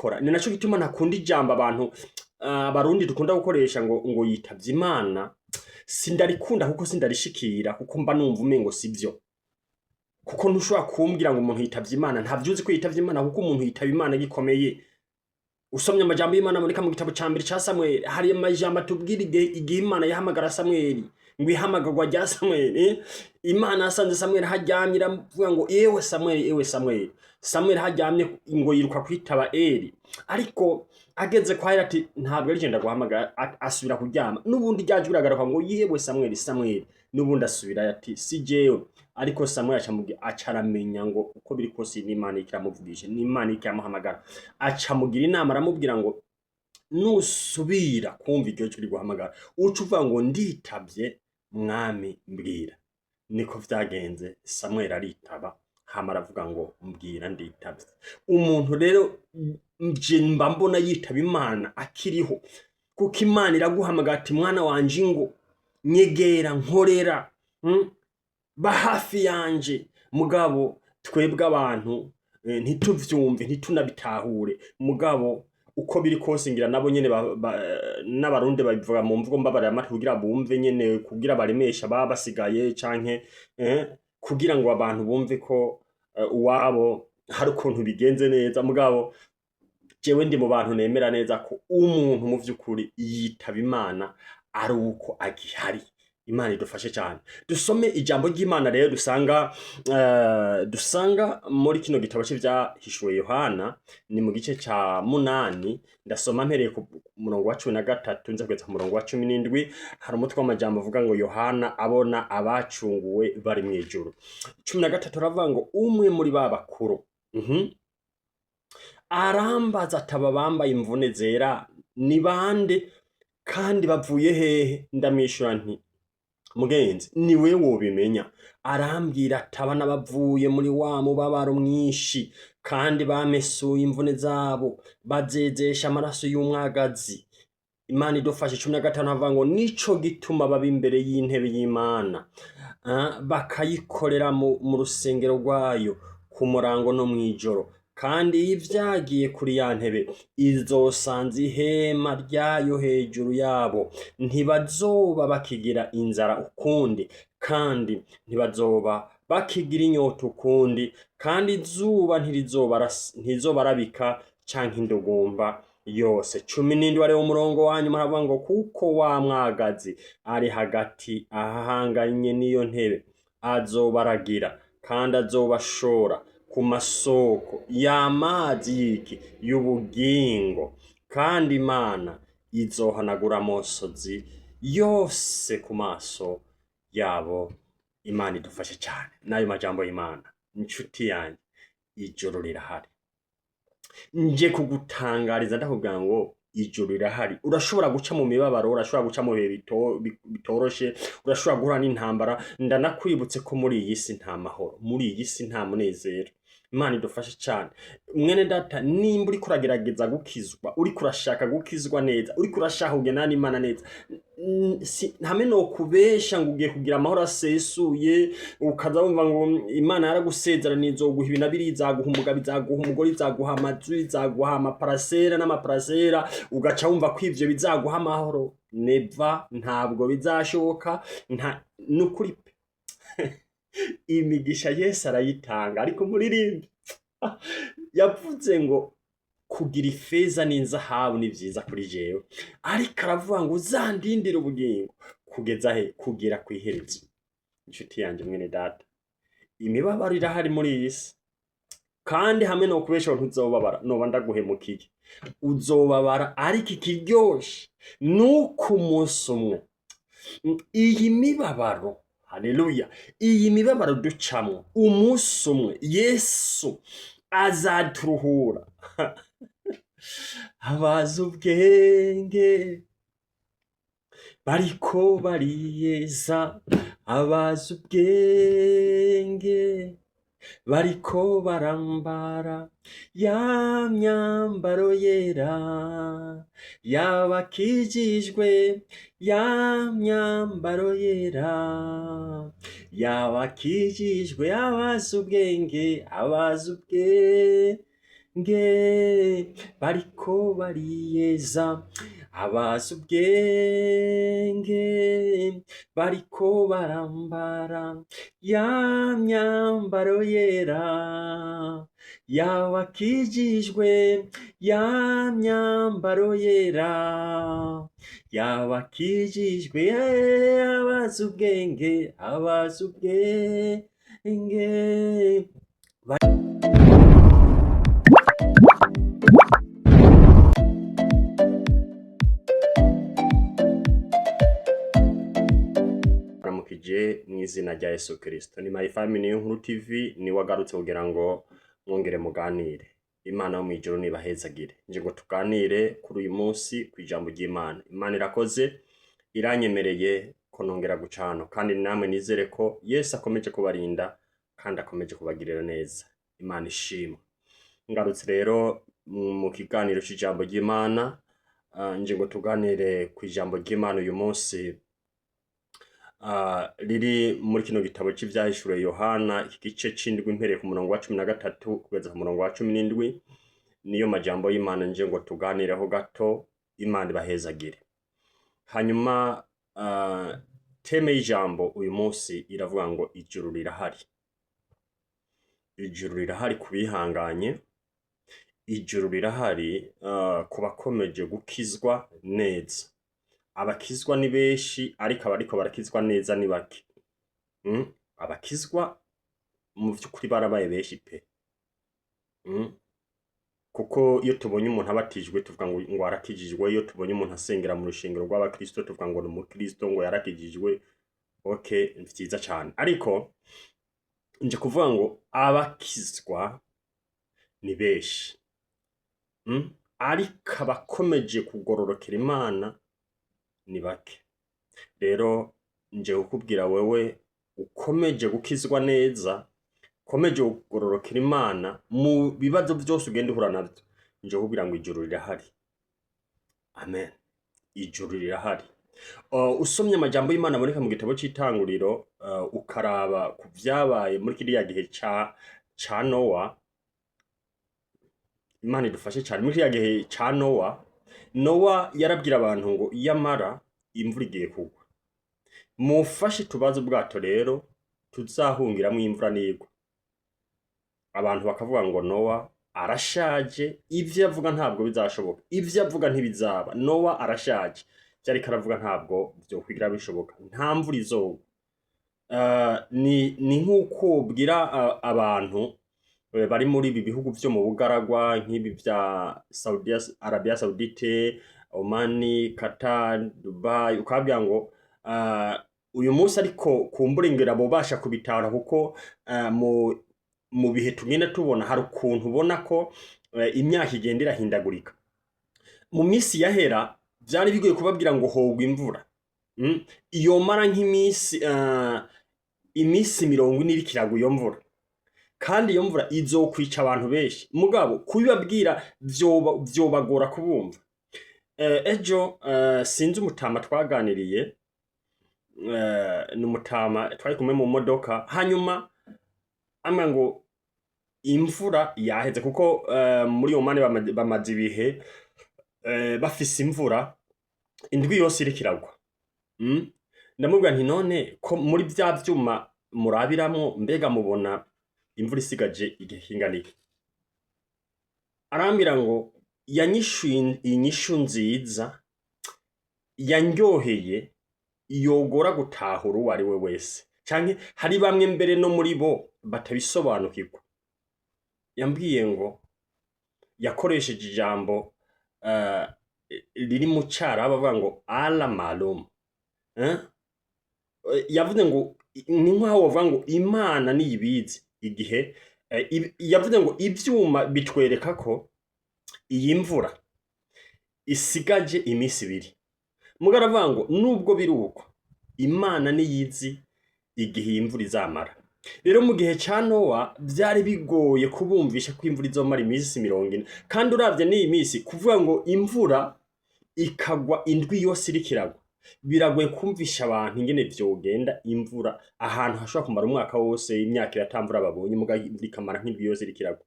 kubikora. Ni naco gituma ntakunda ijambo abantu abarundi dukunda gukoresha ngo yitavye Imana. Sindarikunda kuko sindarishikira, kuko mba numva umengo sivyo, kuko ntushobora kumbwira ngo umuntu yitavye Imana ntavyuzi ko yitavye Imana, kuko umuntu yitaba Imana gikomeye. Usomye amajambo y'Imana aboneka mu gitabo ca mbere ca Samweli, hari amajambo atubwira igihe Imana yahamagara Samweli, ngo ihamagarwa rya Samweli, eh? Imana yasanze Samweli haryamye, iravuga ngo: "Ewe Samweli, ewe Samweli." Samweli haryamye ngo yiruka kwitaba Eli, ariko ageze kwa Eli ati: "Ntabwo ari je ndaguhamagara." Asubira kuryama. N'ubundi rya jwi riragaruka ngo: "Yewe Samweli, Samweli." N'ubundi asubirayo ati: "Si jewe." Ariko Samweli aca aramenya ngo uko biri kose n'Imana iriko iramuvugisha, n'Imana iriko iramuhamagara. Aca amugira inama, aramubwira ngo: "Nusubira kumva iryo jwi riguhamagara, uca uvuga ngo: 'Nditavye, Mwami, mbwira.'" Niko vyagenze, Samweli aritaba, hama aravuga ngo: "Mbwira, nditavye." Umuntu rero nje mba mbona yitaba Imana akiriho, kuko Imana iraguhamagara ati: "Mwana wanje, ngo nyegera, nkorera, Ba hafi yanje." Mugabo twebwe abantu ntituvyumve, ntitunabitahure. Mugabo uko biri kose, ngira nabo nyene n'abarundi babivuga mu mvugo mbabarira amatwi kugira bumve nyene, kugira baremesha baba basigaye, canke kugira ngo abantu bumve ko uwabo hari ukuntu bigenze neza. Mugabo jewe ndi mu bantu nemera neza ko umuntu mu vy'ukuri yitaba Imana ari uko agihari. Imana idufashe cyane. Dusome ijambo ry'Imana rero dusanga muri kino gitabo c'Ivyahishuwe Yohana, ni mu gice ca 8. Ndasoma mpereye ku murongo wa 13 nza kugeza ku murongo wa 17. Hari umutwe w'amajambo uvuga ngo: "Yohana abona abacunguwe bari mw'ijuru." 13 aravuga ngo: "Umwe muri ba bakuru arambaza ataba bambaye imvune zera ni bande, kandi bavuye hehe? Ndamwishura nti: 'Mugenzi, ni we wobimenya.' Arambwira ataba n'abavuye muri wa mubabaro mwinshi, kandi bamesuye imvune zabo bazezesha amaraso y'umwagazi." Imana idufashe. 15 havuga ngo: "Nico gituma baba imbere y'intebe y'Imana, bakayikorera mu rusengero rwayo ku murango no mw'ijoro, kandi iyo ivyagiye kuri ya ntebe izosanza ihema ryayo hejuru yabo. Ntibazoba bakigira inzara ukundi, kandi ntibazoba bakigira inyota ukundi, kandi izuba ntirizobarabika canke indugumba yose." 17 ariwo umurongo wa nyuma, aravuga ngo: "Kuko wa mwagazi ari hagati ahahanganye n'iyo ntebe azobaragira, kandi azobashora ku masoko y'amazi y'iki? Y'ubugingo, kandi Imana izohanagura amosozi yose ku maso yabo." Imana idufashe cyane n'ayo majambo y'Imana. Inshuti yanjye, ijuru rirahari. Nje kugutangariza, ndakubwira ngo ijuru rirahari. Urashobora guca mu mibabaro, urashobora guca mu bihe bitoroshe, urashobora guhura n'intambara. Ndanakwibutse ko muri iyi si nta mahoro, muri iyi si nta munezero. Imana idufashe cyane. Mwene data, nimba uriko uragerageza gukizwa, uriko urashaka gukizwa neza, uriko urashaka kugendana n'Imana neza, hamwe no kubesha ngo ugiye kugira amahoro asesuye, ukaza wumva ngo Imana yaragusezeraniye izoguha ibi na biriya, izaguha umugabo, izaguha umugore, izaguha amazu, izaguha amaparasera n'amaparasera, ugaca wumva ko ivyo bizaguha amahoro, never, ntabwo bizashoboka. Nta nukuri pe. Imigisha Yesu arayitanga, ariko umuririmbyi yavuze ngo kugira ifeza n'inzahabu ni vyiza kuri jewe, ariko aravuga ngo uzandindire ubugingo kugeza he? Kugera kw'iherezo. Inshuti yanjye, mwene data, imibabaro irahari muri iyi si, kandi hamwe no kubeshaho ntuzobabara, noba ndaguhemukiye. Uzobabara, ariko ikiryoshe nuko umunsi umwe iyi mibabaro, haleluya, iyi mibabaro ducamwo, umunsi umwe Yesu azaturuhura. Abazi ubwenge bariko bariyeza, abazi ubwenge bariko barambara ya myambaro yera y'abakijijwe, ya myambaro yera y'abakijijwe. Abazi ubwenge, abazi ubwenge. bariko bariyeza, abazi ubwenge bariko barambara ya myambaro yera, y'abakijijwe, ya myambaro yera, y'abakijijwe, abazi ubwenge, abazi ubwenge. Ramukije mu izina rya Yesu Kristo. Ni My Family Niyo Nkuru TV ni wagarutse kugira ngo mwongere muganire. Imana yo mw'ijuru nibahezagire. Nje ngo tuganire kuri uyu munsi ku ijambo ry'Imana. Imana irakoze, iranyemereye ko nongera gucana, kandi namwe nizere ko Yesu akomeje kubarinda kandi akomeje kubagirira neza. Imana ishimwe. Ngarutse rero mu kiganiro c'ijambo ry'Imana, nje ngo tuganire ku ijambo ry'Imana uyu munsi, riri muri kino gitabo c'Ivyahishuriwe Yohana, iki gice c'indwi mpereye ku murongo wa 13 kugeza ku murongo wa 17. Niyo majambo y'Imana nje ngo tuganireho gato. Imana ibahezagire. Hanyuma thème y'ijambo uyu munsi iravuga ngo ijuru rirahari. Ijuru rirahari ku bihanganye, ijuru rirahari ku bakomeje gukizwa neza. Abakizwa ni benshi, ariko abariko barakizwa neza ni bake. Abakizwa mu vy'ukuri barabaye benshi pe. Kuko iyo tubonye umuntu abatijwe tuvuga ngo arakijijwe, iyo tubonye umuntu asengera mu rushengero rw'abakristo tuvuga ngo ni umukristo, ngo yarakijijwe. Okay, ni vyiza cane. Ariko nje kuvuga ngo abakizwa ni benshi. Ariko abakomeje kugororokera Imana ni bake. Rero nje kukubwira wewe ukomeje gukizwa neza, ukomeje kugororokera Imana mu bibazo vyose ugenda uhura navyo, nje kukubwira ngo ijuru rirahari. Amen. Ijuru rirahari. Usomye amajambo y'Imana aboneka mu gitabo c'itanguriro, ukaraba ku vyabaye muri kiriya gihe ca Nowa, Imana idufashe cane. Muri kiriya gihe ca Nowa, Nowa yarabwira abantu ngo yamara imvura igiye kugwa, mufashe tubaze ubwato rero tuzahungiramwo imvura nigwa. Abantu bakavuga ngo Nowa arashaje, ivyo avuga ntabwo bizashoboka, ivyo avuga ntibizaba. Nowa arashaje, ivyo ariko aravuga ntabwo vyokwigira bishoboka, nta mvura izogwa. Ni nk'uko ubwira abantu bari muri ibi bihugu vyo mu bugaragwa nk'ibi vya Saudiya, Arabia Saudite, Omani, Qatar, Dubai, ukababwira ngo uyu munsi ariko kumbura bobasha kubitahura, kuko mu bihe tugenda tubona hari ukuntu ubona ko imyaka igenda irahindagurika. Mu minsi yahera vyari bigoye kubabwira ngo hogwa imvura. Yomara nk'imisi imisi 40 iriko iragwa iyo mvura, kandi iyo mvura izokwica abantu benshi. Mugabo kubibabwira vyobagora kubumva. Ejo sinzi umutama twaganiriye, ni umutama twari kumwe mu modoka, hanyuma ambwira ngo imvura yaheze, kuko muri Omani bamaze ibihe bafise imvura indwi yose iriko iragwa. Ndamubwira nti none ko muri vya vyuma murabiramwo, mbega mubona imvura isigaje igihe kingana iki? Arambwira ngo yanyishuye inyishu nziza yandyoheye, yogora gutahura uwo ari we wese, canke hari bamwe mbere no muri bo batabisobanukirwa. Yambwiye ngo yakoresheje ijambo riri mu Carabu avuga ngo ala malum. Yavuze ngo ni nkaho wovuga ngo Imana niyibizi igihe. Yavuze ngo ivyuma bitwereka ko iyi mvura isigaje imisi 2. Mugabo aravuga ngo nubwo biri uko, Imana niyizi igihe iyi mvura izamara. Rero mu gihe ca Nowa vyari bigoye kubumvisha ko imvura izomara imisi 40, kandi uravye n'iyi misi kuvuga ngo imvura ikagwa indwi yose iriko iragwa, biragoye kumvisha abantu ingene vyogenda. Imvura ahantu hashobora kumara umwaka wose, imyaka ira ata mvura babonye, muga imvura ikamara nk'indwi yose iriko iragwa.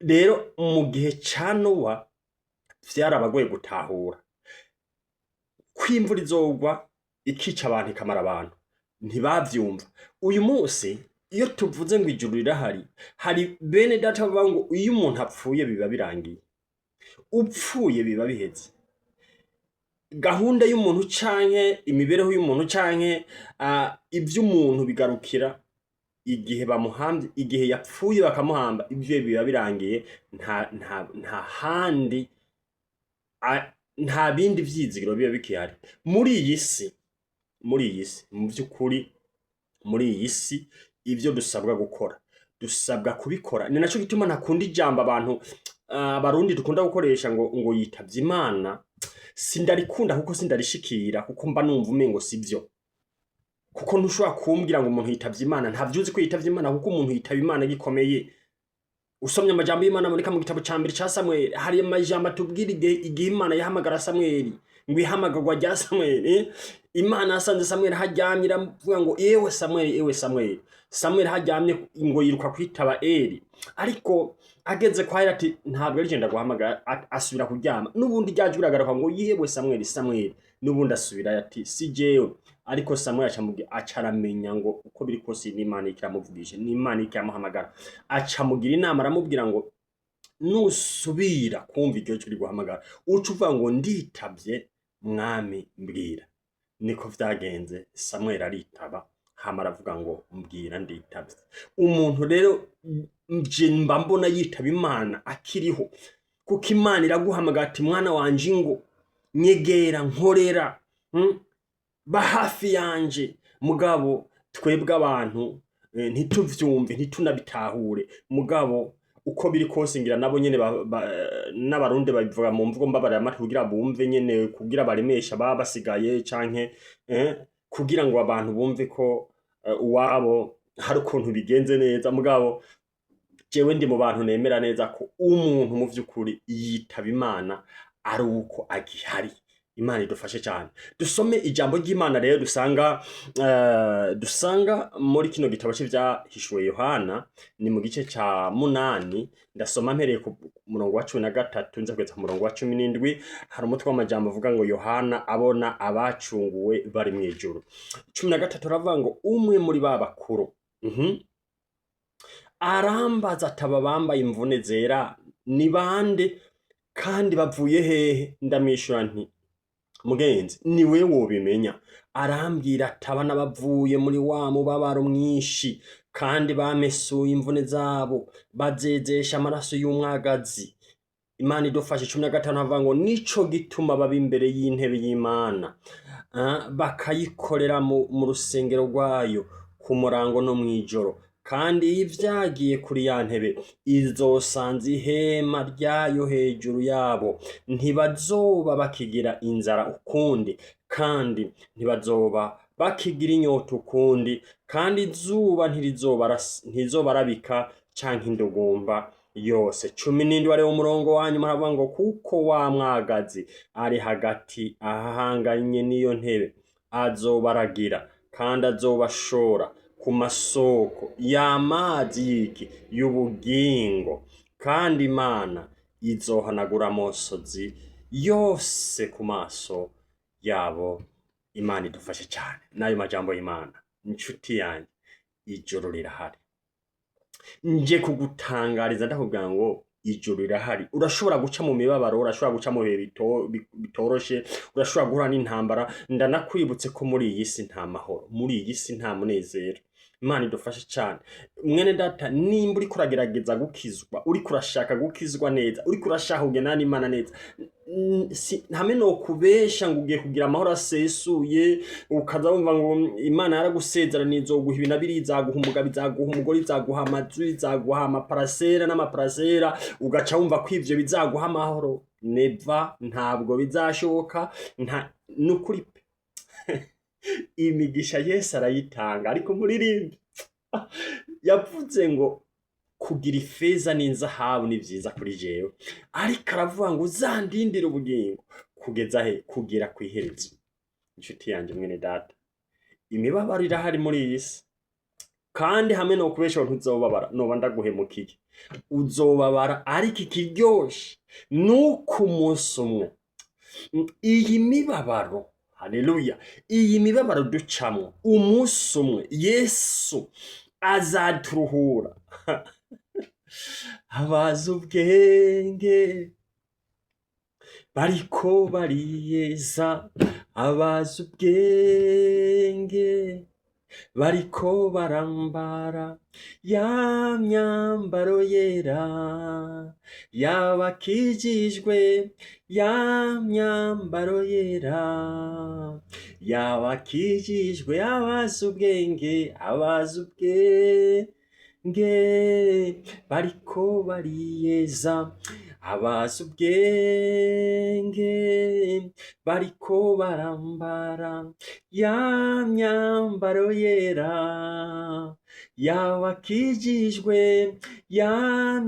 Rero mu gihe ca Nowa vyarabagoye gutahura ko imvura izogwa ikica abantu, ikamara abantu, ntibavyumva. Uyu munsi iyo tuvuze ngo ijuru rirahari, hari bene data bavuga ngo iyo umuntu apfuye biba birangiye, upfuye biba biheze. Gahunda y'umuntu canke imibereho y'umuntu canke ivy'umuntu bigarukira igihe bamuhamvye, igihe yapfuye bakamuhamba, ivyo biba birangiye, nta handi, nta bindi vyizigiro biba bikihari muri iyi si. Muri iyi si, mu vy'ukuri, muri iyi si ivyo dusabwa gukora dusabwa kubikora. Ni naco gituma ntakunda ijambo abantu abarundi dukunda gukoresha ngo yitavye Imana. Sindarikunda kuko sindarishikira, kuko mba numva umengo sivyo, kuko ntushobora kumbwira ngo umuntu yitavye Imana, ntavyo uzi ko yitavye Imana, kuko umuntu yitaba Imana gikomeye. Usomye amajambo y'Imana aboneka mu gitabo ca mbere ca Samweli, hari amajambo atubwira igihe Imana yahamagara Samweli, ngo ihamagarwa rya Samweli, eh? Imana yasanze Samweli haryamye, iravuga ngo: "Ewe Samweli, ewe Samweli." Samweli haryamye ngo yiruka kwitaba Eli, ariko ageze kwa Eli ati: "Ntabwo ari je ndaguhamagara." Asubira kuryama. N'ubundi rya jwi riragaruka ngo: "Yewe Samweli, Samweli." N'ubundi asubirayo ati: "Si jewe." Ariko Samweli aca aramenya ngo uko biri kose n'Imana iriko iramuvugisha, n'Imana iriko iramuhamagara. Aca amugira inama, aramubwira ngo: "Nusubira kumva iryo jwi riguhamagara, uca uvuga ngo: 'Nditavye mwami, mbwira.'" Niko vyagenze, Samweli aritaba, hama aravuga ngo: "Mbwira, nditavye." Umuntu rero nje mba mbona yitaba Imana akiriho, kuko Imana iraguhamagara ati: "Mwana wanje, ngo nyegera, nkorera, Ba hafi yanje." Mugabo twebwe abantu ntituvyumve, ntitunabitahure. Mugabo uko biri kose ngira nabo nyene n'abarundi babivuga mu mvugo mbabarira amatwi kugira bumve nyene, kugira baremesha baba basigaye, canke kugira ngo abantu bumve ko uwabo hari ukuntu bigenze neza. Mugabo jewe ndi mu bantu nemera neza ko umuntu mu vy'ukuri yitaba Imana ari uko agihari. Imana idufashe cyane. Dusome ijambo ry'Imana rero dusanga muri kino gitabo c'Ivyahishuwe Yohana, ni mu gice ca 8. Ndasoma mpereye ku murongo wa 13 nza kugeza ku murongo wa 17. Hari umutwe w'amajambo uvuga ngo: "Yohana abona abacunguwe bari mw'ijuru." 13 aravuga ngo: "Umwe muri ba bakuru arambaza ati: 'Aba bambaye imvune zera ni bande, kandi bavuye hehe?' Ndamwishura nti: 'Mugenzi, ni we wobimenya.' Arambwira ati: 'Aba n'abavuye muri wa mubabaro mwinshi, kandi bamesuye imvune zabo bazezesha amaraso y'umwagazi.'" Imana idufashe. 15 havuga ngo: "Nico gituma baba imbere y'intebe y'Imana, bakayikorera mu rusengero rwayo ku murango no mw'ijoro, kandi iyo ivyagiye kuri ya ntebe izosanza ihema ryayo hejuru yabo. Ntibazoba bakigira inzara ukundi, kandi ntibazoba bakigira inyota ukundi, kandi izuba ntirizobarabika canke indugumba yose." 17 ariwo murongo wa nyuma, aravuga ngo: "Kuko wa mwagazi ari hagati ahahanganye n'iyo ntebe azobaragira, kandi azobashora ku masoko y'amazi y'iki y'ubugingo, kandi Imana izohanagura amosozi yose ku maso yabo." Imana idufashe cyane n'ayo majambo y'Imana. Inshuti yanjye, ijuru rirahari. Nje kugutangariza ndakubwira ngo ijuru rirahari. Urashobora guca mu mibabaro, urashobora guca mu bihe bitoroshe, urashobora guhura n'intambara. Ndanakwibutse ko muri iyi si nta mahoro, muri iyi si nta munezero. Imana idufashe cyane. Mwene data, nimba uriko uragerageza gukizwa, uriko urashaka gukizwa neza, uriko urashaka kugendana n'Imana neza, hamwe no kubesha ngo ugiye kugira amahoro asesuye, ukaza wumva ngo Imana yaragusezeraniye izoguha ibi na biriya, izaguha umugabo, izaguha umugore, izaguha amazu, izaguha amaparasera n'amaparasera, ugaca wumva ko ivyo bizaguha amahoro, never, ntabwo bizashoboka. Nta nukuri pe. Imigisha Yesu arayitanga, ariko muririmbi yavuze ngo kugira ifeza n'inzahabu ni vyiza kuri jewe, ariko aravuga ngo uzandindire ubugingo kugeza he? Kugera kw'iherezo. Inshuti yanjye, mwene data, imibabaro irahari muri iyi si. Kandi hamwe no kubesha ntuzobabara, noba ndaguhemukiye. Uzobabara, ariko ikiryoshe nuko umunsi umwe iyi mibabaro, haleluya, iyi mibabaro ducamwo, umunsi umwe Yesu azaturuhura. Abazi ubwenge bariko bariyeza, abazi ubwenge bariko barambara ya myambaro yera y'abakijijwe, ya myambaro yera y'abakijijwe. Abazi ubwenge, abazi ubwenge bariko bariyeza, abazi ubwenge bariko barambara ya myambaro yera y'abakijijwe, ya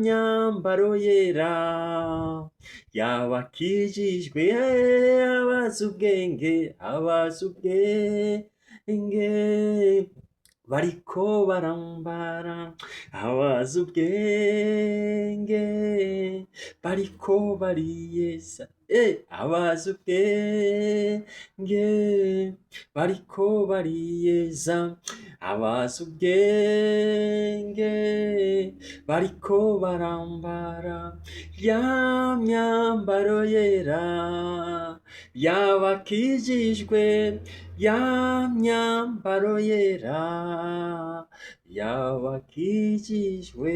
myambaro yera y'abakijijwe. Abazi ubwenge, abazi ubwenge bariko barambara, abazi ubwenge bariko bariyeza, abazi ubwenge bariko bariyeza, abazi ubwenge bariko barambara ya myambaro yera y'abakijijwe, ya myambaro yera y'abakijijwe.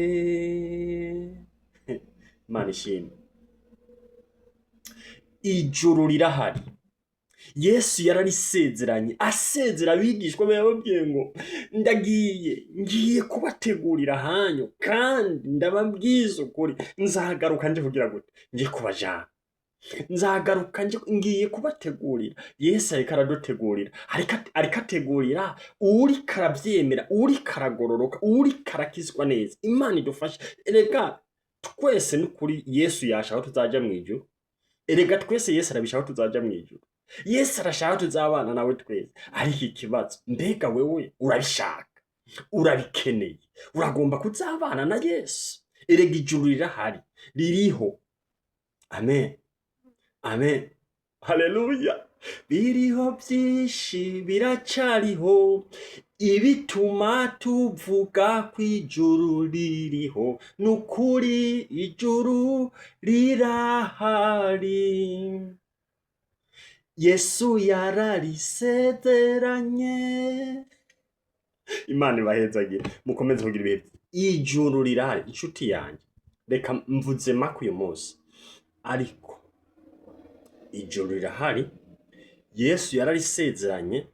Imana ishimwe. Ijuru rirahari. Yesu yararisezeranye, asezera abigishwa be, yababwiye ngo: "Ndagiye, ngiye kubategurira ahanyu, kandi ndababwiza ukuri, nzagaruka nje kugira gute? Nje kubajana. Nzagaruka nje, ngiye kubategurira." Yesu ariko aradutegurira, ariko ategurira uriko aravyemera, uriko aragororoka, uriko arakizwa neza. Imana idufashe. Erega twese n'ukuri Yesu yashaka tuzaja mw'ijuru. Erega twese Yesu arabishaka tuzaja mw'ijuru. Yesu arashaka tuzabana nawe twese. Ariko ikibazo, mbega wewe urabishaka, urabikeneye, uragomba kuzabana na Yesu? Erega ijuru rirahari, ririho. Amen, amen, haleluya. Biriho byinshi, biracariho ibituma tuvuga ko ijuru ririho. Nukuri ijuru rirahari, Yesu yararisezeranye. Imana ibahezagire, mukomeze kugira ibihe byiza. Ijuru rirahari, inshuti yanjye. Reka mvuze make uyu munsi, ariko ijuru rirahari, Yesu yararisezeranye.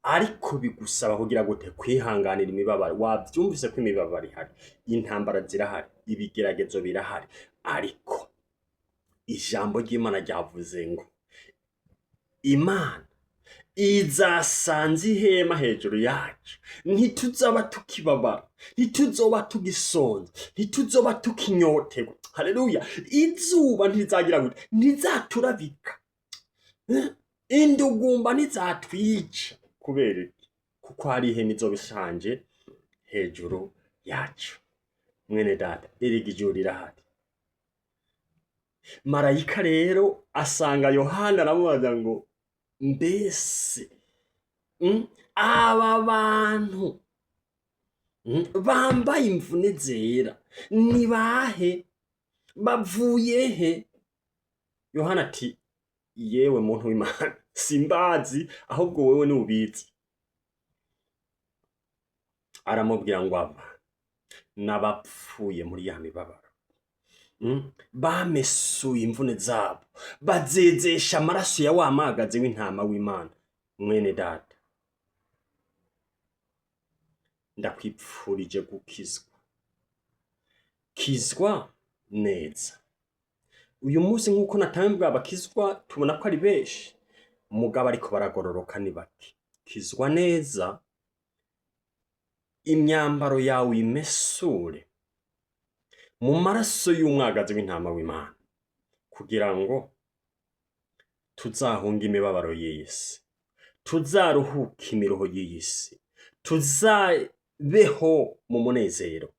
Ariko bigusaba kugira gute? Kwihanganira imibabaro. Wavyumvise ko imibabaro ihari, intambara zirahari, ibigeragezo birahari, ariko ijambo ry'Imana ryavuze ngo Imana izasanze ihema hejuru yacu. Ntituzaba tukibabara, ntituzoba tugisonza, ntituzoba tukinyoterwa. Haleluya! Izuba ntirizagira gute? Ntirizaturabika. Indugumba ntizatwica. Kubera iki? Kuko hari ihema izoba ishanje hejuru yacu. Mwene data, erega ijuru rirahari. Marayika rero asanga Yohana, aramubaza ngo: "Mbese aba bantu bambaye imvune zera ni bahe? Bavuye he?" Yohana ati: "Yewe muntu w'Imana, simbazi, ahubwo wewe nubizi." Aramubwira ngo: "Aba n'abapfuye muri ya mibabaro, Bamesuye imvune zabo, bazezesha amaraso ya wa mwagazi w'intama w'Imana." Mwene data, ndakwipfurije gukizwa. Kizwa neza uyu munsi. Nk'uko natambwe, abakizwa tubona ko ari benshi, mugabo ariko baragororoka ni bake. Kizwa neza, imyambaro yawe imesure mu maraso y'umwagazi w'intama w'Imana, kugira ngo tuzahunge imibabaro y'iyi si, tuzaruhuke imiruho y'iyi si. Beho mu munezero.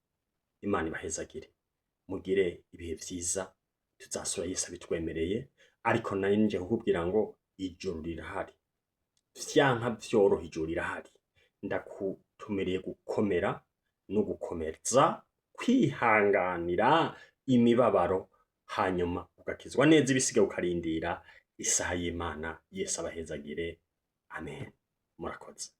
Imana ibahezagire, mugire ibihe vyiza. Tuzasura Yesu abitwemereye. Ariko nari nje kukubwira ngo ijuru rirahari, vyanka vyoroha, ijuru rirahari. Ndakutumiriye gukomera no gukomeza kwihanganira imibabaro, hanyuma ugakizwa neza, ibisigaye ukarindira isaha y'Imana. Yesu abahezagire. Amen. Murakoze.